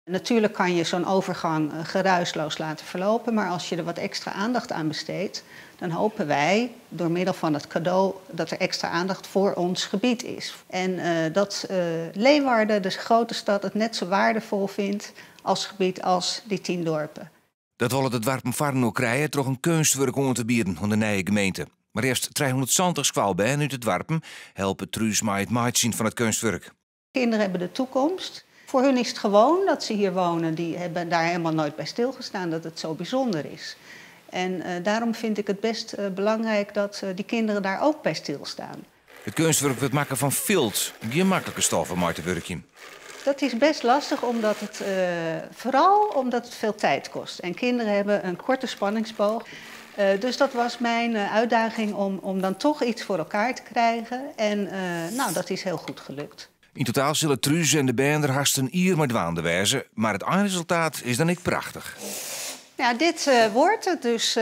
Natuurlijk kan je zo'n overgang geruisloos laten verlopen, maar als je er wat extra aandacht aan besteedt, dan hopen wij door middel van het cadeau dat er extra aandacht voor ons gebied is. En dat Leeuwarden, de grote stad, het net zo waardevol vindt als gebied als die 10 dorpen. Dat wolle de doarpen foarinoar krije troch in keunstwurk oan te bieden oan de nije gemeente. Mar leafst 370 skoalbern út de doarpen helpe thús mei it meitsjen fan it keunstwurk. Kinderen hebben de toekomst. Voor hun is het gewoon dat ze hier wonen. Die hebben daar helemaal nooit bij stilgestaan dat het zo bijzonder is. En daarom vind ik het best belangrijk dat die kinderen daar ook bij stilstaan. It keunstwurk wurdt makke fan filt, gjin maklike stof om mei te wurkjen. Dat is best lastig, vooral omdat het veel tijd kost. En kinderen hebben een korte spanningsboog. Dus dat was mijn uitdaging om dan toch iets voor elkaar te krijgen. En nou, dat is heel goed gelukt. Yn totaal sille Truus en de bern der hast in jier mei dwaande wêze, mar it einresultaat is dan ek prachtich. Ja, dit wordt het dus.